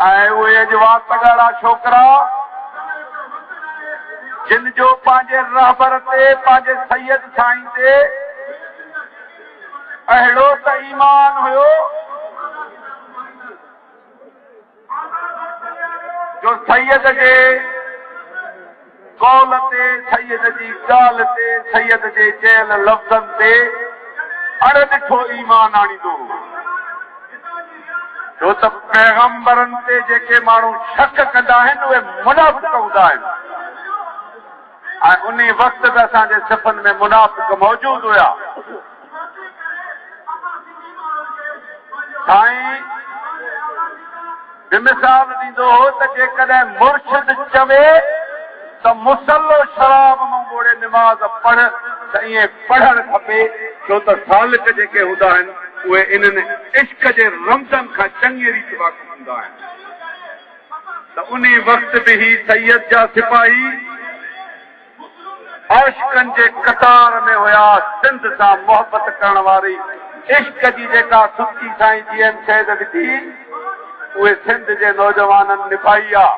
۽ اهي اڄ وات ڳاڙها ڇوڪرا جن جو پنهنجي رهبر تي، پنهنجي سيد سائين تي اهڙو ته ايمان هيو جو سيد جي قول تي، سيد جي ڳالهه تي، سيد جي چيل لفظن تي اڻ ڏٺو ايمان آڻيندو هو. ڇو ته پيغمبرن تي جيڪي ماڻهو شڪ ڪندا آهن اهي منافق هوندا آهن ۽ انهي وقت به اسان جي صفن ۾ منافق موجود هيا. سائين به مثال ڏيندو هو ته جيڪڏهن مرشد چوي ته مصلو شراب مان ٻوڙي نماز پڙهه ته ائين پڙهڻ کپي ڇو ته سالڪ جيڪي هوندا آهن اهي انهن عشق جي رمزن کان چڱيء ريت واقف هوندا آهن ته انهي وقت به هي سيد جا سپاهي عاشقن جي قطار ۾ هيا، سنڌ سان محبت ڪرڻ واري عشق جي جيڪا سچي سائين جي ايم سيد وڌي، اهي سنڌ جي نوجوانن نڀائي آ.